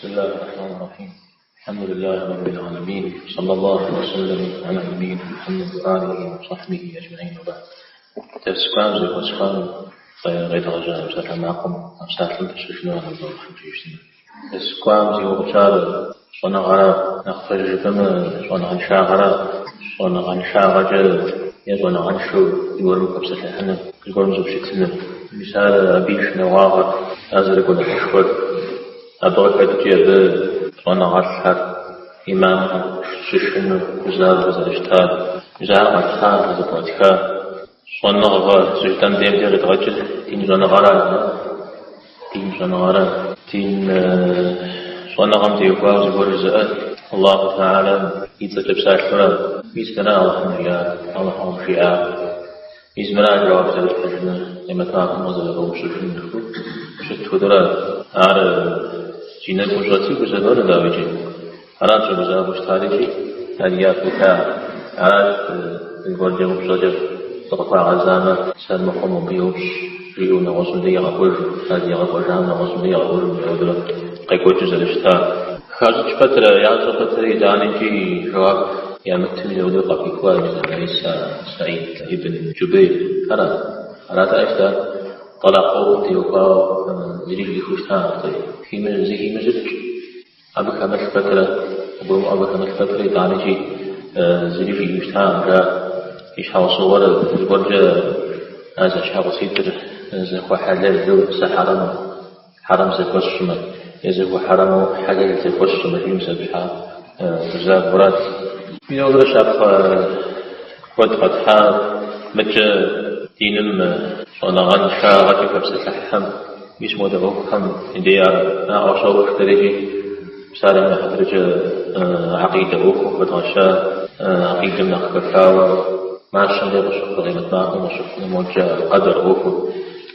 بسم الله الرحمن الرحيم. الحمد لله رب العالمين. صلى الله وسلم على نبينا محمد وآله وصحبه أجمعين وبعد. Дерс кӏуам зэхуэсхуам къедгъэжьа псалъэмакъым а псалъэм пыщэжыну къэдгъэхьын щыщтмэ. Дерс кӏуам зи гугъу тщӏар щӏэныгъэрэ, нэхъ пэжу жыпӏэмэ, щӏэныгъэншагъэрэ, щӏэныгъэншагъэкӏэ е щӏэныгъэншэу зыгуэрым хэпсэлъыхьыныр, зыгуэрым зупщытыныр. Мис ар абы и шынагъуагъэр, ар зэрыгуэныхьышхуэр. Абы къыхэкӏкӏи абы щӏэныгъэлӏхэр, имамхэр щышынэу, гузавэу зэрыщытар. Мис ар къэтхьа, зэпкърытха. Щӏэныгъэ щыжытӏэм дей мыбдеж къидгъэкӏыр дин щӏэныгъэра, дин щӏэныгъэра. Дин щӏэныгъэм теухуауэ зыгуэр жызыӏэр Аллаху Тэхьэлам и цӏэкӏэ псалъэура. Мис мыра Аллахьым жиӏар, Аллахьым къыбжиӏар. Мис мыра жэуап зэрыпхьыжынур, Къемэт махуэм къызэрыбэупщӏыжынур жыпӏэу щыт хуэдэура. Ар зи нэгум щӏэти гузэвэну, дауикӏи. Арат щӏэгузавэу щытар икӏи ар япэ ита. Арат зыгуэркӏэ упщӏэкӏэ зыкъыхуагъэзамэ, сэр мыхъум мобы еупщӏ, жиӏэу нэгъуэщӏым дей игъэкӏуэжу, ар зигъэкӏуэжам нэгъуэщӏым дей игъэкӏуэжу апхуэдэурэ къекӏуэкӏыу зэрыщытар. Хащӏыкӏ пэтрэ, ящӏэ пэтрэ итӏанэкӏи жэуап ямыту апхуэдэу къахуихуа мис а Саид ибн Джубейр. Ара? Аратэкъэ щытар? Тӏэлакъ ӏуэхум теухуауэ зыри жиӏэу щытакъым. Зыхимыщӏыкӏ. Абы хэмылъ пэтрэ, къыгурымыӏуэ абы хэмылъ пэтрэ итӏанэкӏи зыри жиӏэу щытакъым, жаӏэ. И щхьэусыгъуэр зыгуэркӏэ а зэщхьэгъуситӏыр зэхуэхьэлэлу сэ хьэрэм, хьэрэм зэхуэсщӏмэ, е зэхуэхьэрэму хьэлэл зэхуэсщӏмэ, жиӏэу мис абы щхьа гузавэурат. Мис ауэдэрэ щапхъэ куэд къэтхьа мыкӏэ диным щӏэныгъэншагъэкӏэ хэпсэлъыхьхэм. Мис модэ ӏуэхухэм и дей ар наӏуэ щохъу дэрэкӏи псалъэм и хьэтыркӏэ акъидэ ӏуэхуу къыхэдгъэща акъидэм нэхъ хэхауэ мащэм дей къыщыхъу, къемэт махуэм къыщыхъуну моджэ къэдэр ӏуэхуу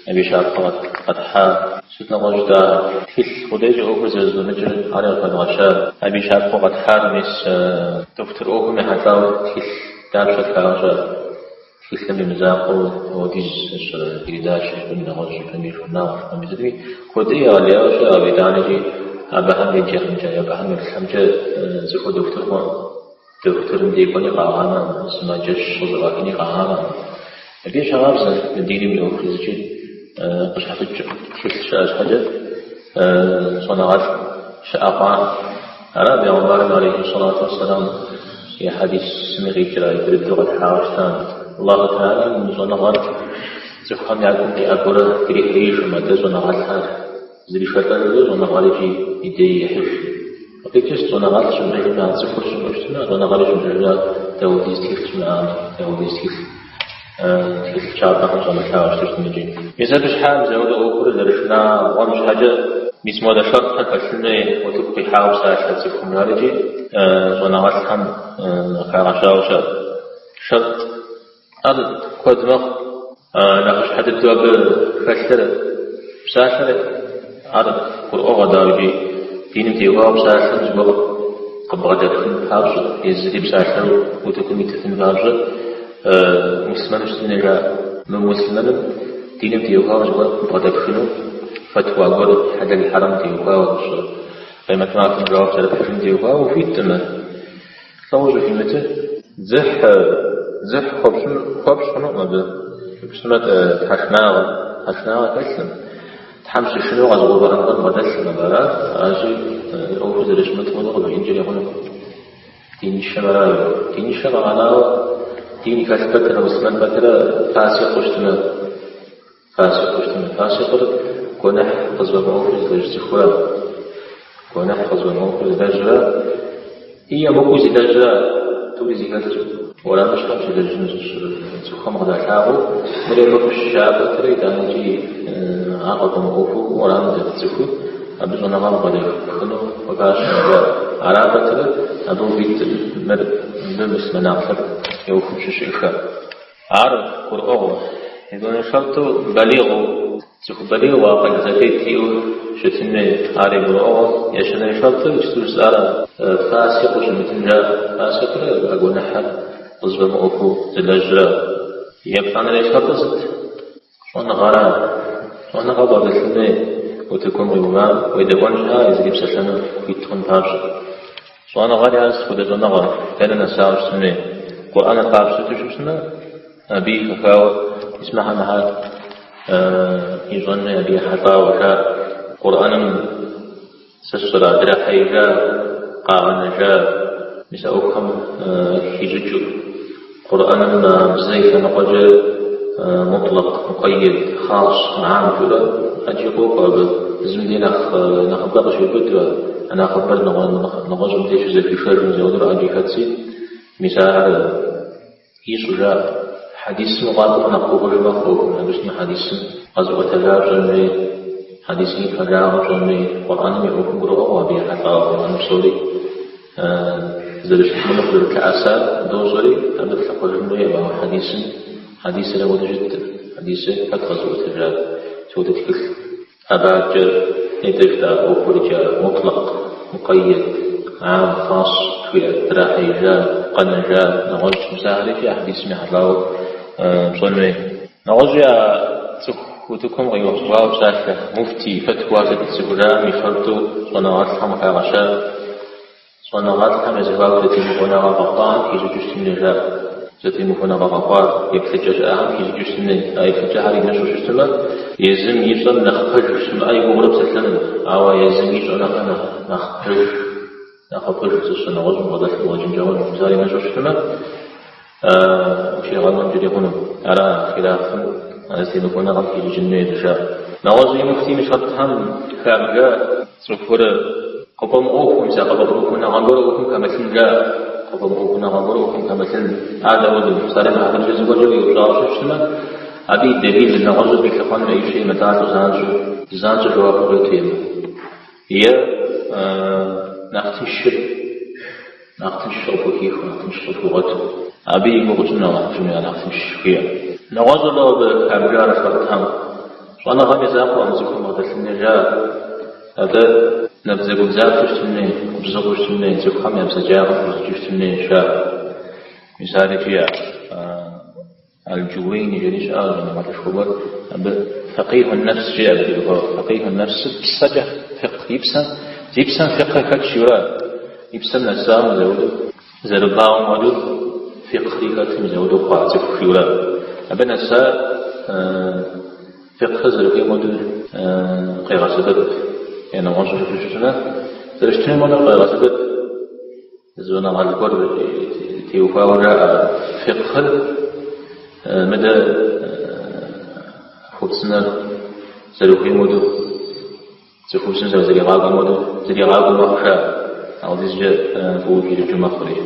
абы и щапхъэ къэтхьа. Сыт нэгъуэщӏ дэ тхылъ къудейкӏэ ӏуэхур зэрызэфӏэмыкӏыр ари къыхэдгъэща. Абы и щапхъэу къэтхьар мис дохутыр ӏуэхум ехьэлӏауэ тхылъ дапщэ тхауэ щыӏэ. Тхылъым и мызакъуэу апхуэдиз передачэ жыпӏэми, нэгъуэщӏ жыпӏэми, журнал жыпӏэми, сытми, куэдыр егъэлеяуэ щыӏэ, ауэ итӏанэкӏи абыхэм еджэхэмкӏэ, абыхэм еплъхэмкӏэ цӏыхур дохутыр хъуӏым. Дохутырым дей кӏуэни къагъанэкъым, сымаджэщ къызэӏуахыни къагъанэкъым. Абы ещхьыркъабзэ мы диным и ӏуэхур зыкӏи къыщхьэщыкӏкъым. Тхылъ щыӏэ щхьэкӏэ щӏэныгъэлӏ щыӏэ хъуакъым. Ара бегъымбарым алейхи сэлату уэсселам и хьэдисми къикӏрэ япэ дыдэу къэтхьауэ щытам. Аллаху Тэхьэлам мы щӏэныгъэр цӏыхухэм я гум къиӏэбурэ дрихьеижым, атӏэ щӏэныгъэлӏхэр зришэлӏэжурэ щӏэныгъэр икӏи и дей ехьыж. Къикӏыр сыт щӏэныгъэлӏ щымыӏэжмэ, а цӏыхур щымыӏэу щытмэ, щӏэныгъэри щымыӏэжмэ, дауэдиз тхылъ щымыӏами, дауэдиз тхылъ тхылъ щапӏэхэм щӏэмылъауэ щыту щытмикӏи. Мис абы щхьа мис ауэдэ ӏуэхур зэрышынагъуэм щхьэкӏэ мис модэ шэртхэр хэлъын хуей утыку къихьауэ псалъэ цӏыхум жарикӏи щӏэныгъэлӏхэм къыхагъэщауэ щыӏэ. Шэрт ар куэд мэхъу. Нэхъыщхьэ дыдэу абы хэлъыр псалъэр ар гурыӏуэгъуэ дауикӏи диным теухуауэ псалъэм зыгуэр къыбгъэдэпхын папщӏэ, езыри псалъэу утыкум итыфын папщӏэ муслъымэну щытын хуей жаӏэ. Мымуслъымэным диным теухуауэ зыгуэр къыбгъэдэпхыну фэтуа гуэр хьэлэл хьэрэм теухуауэ щӏы къемэт махуэм жэуап зэрыпхьыжын теухуауэ ухуиткъым. Лӏо ущӏыхуимытыр дзыхь дзыхь хуэпщӏ хъунукъым абы. Жыпӏэмэ тхьэшынагъэ, тхьэшынагъэ хэлъым. Тхьэм щышынэу къэзыгъэувыӏэн гуэр бгъэдэлъым абы, ара? Аращи, ӏуэхур зэрыщымытым хуэдэу къыбжиӏэнкӏэри хъунукъым. Диныншэм ара? Диныншэ къэгъэнауэ, дин хэлъ пэтрэ, муслъымэн пэтрэ фасикъыу щытмэ, фасикъыу щытмэ. Фасикъыр гуэныхь къызыфӏэмыӏуэхур зылэжь цӏыхура? Гуэныхь къызыфӏэмыӏуэхур зылэжьрэ, и емыкӏуу зылэжьрэ, тӏури зэхэлъщ. Уэрамыщхьэм щилэжьыну цӏыхухэм къыдалъагъуу, мыр емыкӏущ жаӏэ пэтрэ, итӏанэкӏи ар къыфӏэмыӏуэхуу уэрамым дэт цӏыхур абы щӏэныгъэ бгъэдэпхыну хуэфащэкъым жаӏэ. Ара пэтрэ абы ухуиткъым мыр мыбы муслъымэнагъ лъэпкъ ӏуэхум щыщыӏыхэ. Ар гурыӏуэгъуэ. Етӏуанэ шэрту балигъыу, цӏыху балигъыу акъыл зэтет иӏэу щытын хуей, ари гурыӏуэгъуэ. Ещанэрей шэртыр иджыпсту жысӏар фасикъыу щымытын жаӏэ. Фасикъыр а гуэныхьыр къызыфӏэмыӏуэхуу зылэжьрэ. Еплӏанэрей шэртыр сыт? Щӏэныгъэра. Щӏэныгъэ бгъэдэлъын хуей. утыкум къиувам уедэӏуэн щхьа езыри псэлъэну хуит хъун папщӏэ. Щӏэныгъэри ар сыт хуэдэ щӏэныгъэ, дэнэ нэсауэ щытын хуей? Къурӏэныр къапщту щытмэ, абыи хэхауэ мис мыхьэр мыхьэр ищӏэн хуей абы ехьэлӏауэ жаӏэ. Къурӏэным сэ сщӏэрэ драхьеижа, къагъэнэжа, мис а ӏуэхухэм хищӏыкӏыу. Къурӏэным бзэ и лъэныкъуэкӏэ мутлакъ, мукъэйед, хъас, гӏам жиӏэурэ ӏэджи къокӏуэ абы. Зым дей нэхъ нэхъыбэ къыщиубыду, а нэхъыбэр нэгъуэщӏым дей щызэхишэжу зэуэдурэ ӏэджи хэтси, мис ахэр ищӏу жаӏэ. Хьэдисым укъакӏуэмэ нэхъ гугъуж мэхъу ӏуэхур, абы щытмэ хьэдисым къэзыӏуэтэжар пщӏэн хуей, хьэдисым и пэжагъыр пщӏэн хуей, Къурӏэным и ӏуэхум гурыӏуэгъуэ абы ехьэлӏауэ Къурӏэн псори зэрыщытынур къызэрытлъэӏэсар дощӏэри, абы дылъыхъуэжын хуейкъым, ауэ хьэдисым, хьэдисыр апхуэдэу щыткъым, хьэдисыр хэт къэзыӏуэтэжар, сыт хуэдэ тхылъ? Абы адэкӏэ нетӏэ жытӏа ӏуэхур иджы мутлакъ, мукъэйед, гӏам, хъас жыхуиӏэр, драхьеижа, къэнэжа, нэгъуэщӏ мис ахэр икӏи а хьэдисым ехьэлӏауэ пщӏэн хуей. Нэгъуэщӏи а цӏыху утыкум къиувауэ псалъэ, муфтий, фэтуа зыхужаӏэм и шэртӏу щӏэныгъэлӏхэм къыхагъэща. Щӏэныгъэлӏхэм я зэхуаку зэтемыхуэныгъэ къэхъуахэм хищӏыкӏыу щытын хуей жаӏэ. Зэтемыхуэныгъэ къэхъуа еплъыкӏэ щыӏэхэм хищӏыкӏыу щытын хуей. А еплъыкӏэхэр имыщӏэу щытмэ, езым ищӏэм нэхъ пэж щымыӏэ и гугъэурэ псэлъэну, ауэ езым ищӏэм нэхърэ нэхъ пэж, нэхъыфӏыж зыщӏэ нэгъуэщӏым бгъэдэлъу къыщӏэкӏынкӏэ хъуну. Мис ар имыщӏэу щытмэ, ущигъэнэнкӏэри хъуну. Ара хилафым зэтемыхуэныгъэм хищӏыкӏын хуей жаӏэ. Нэгъуэщӏи муфтийм и шэртӏхэм хабжэ цӏыхур къыфӏэмыӏуэхуу, мис а къыфӏэмыӏуэхуныгъэ гуэр ӏуэхум хэмылъын жаӏэ. Къыфӏэмыӏуэхуныгъэ гуэр ӏуэхум хэмылъын. Ар дауэдэу? Псалъэм и хьэтыркӏэ зыгуэркӏэ уеупщӏауэ щытмэ, абы и дэлил нэгъуэщӏыр къилъыхъуэн и щхьэ емылӏалӏэу занщӏэу, занщӏэу жэуап къыует емэ. Е нэхъ тыншыр, нэхъ тынш къыпхухихыу, нэхъ тынш къыпхуигъуэту. Абы и гугъу тщӏынукъым, жымыӏэ нэхъ тынш жыхуиӏэр. Нэгъуэщӏыр абы хабжар шэртӏхэм. Щӏэныгъэм и закъуэкъым цӏыхум бгъэдэлъын хуейр жаӏэ. Атӏэ набдзэгубдзаплъэу щытын хуей, губзыгъэу щытын хуей, цӏыхухэм я бзаджагъэм хищӏыкӏыу щытын хуей жаӏэ. Мис ар икӏи Аль-Джувейни жери щыӏащ щӏэныгъэлӏышхуэ гуэр. Абы фэкъихун нэфс жеӏэ абы теухуауэ. Фэкъихун нэфсыр псэкӏэ фикъ и псэм, зи псэм фикъыр хэтщ жиӏэурэ, и псэм нэсауэ мызэуэдэу, зэрыбауэм хуэдэу фикъри хэтым мызэуэдэу хъуа цӏыху жиӏэурэ. Абы нэса фикъыр зэрыхуейм хуэдэу къегъэсэбэп. Е нэгъуэщӏу жыпӏэу щытмэ, зэрыщытынум хуэдэу къегъэсэбэп. Щӏэныгъэлӏ гуэр теухуауэ жаӏэ фикъхыр мыдэ хупцӏынэр зэрыхуейм хуэдэу, цӏыхубзым зэрызэригъакӏуэм хуэдэу, зэригъакӏуэ мэхъу жаӏэ, апхуэдизкӏэ фӏыуэ хищӏыкӏыу мэхъури.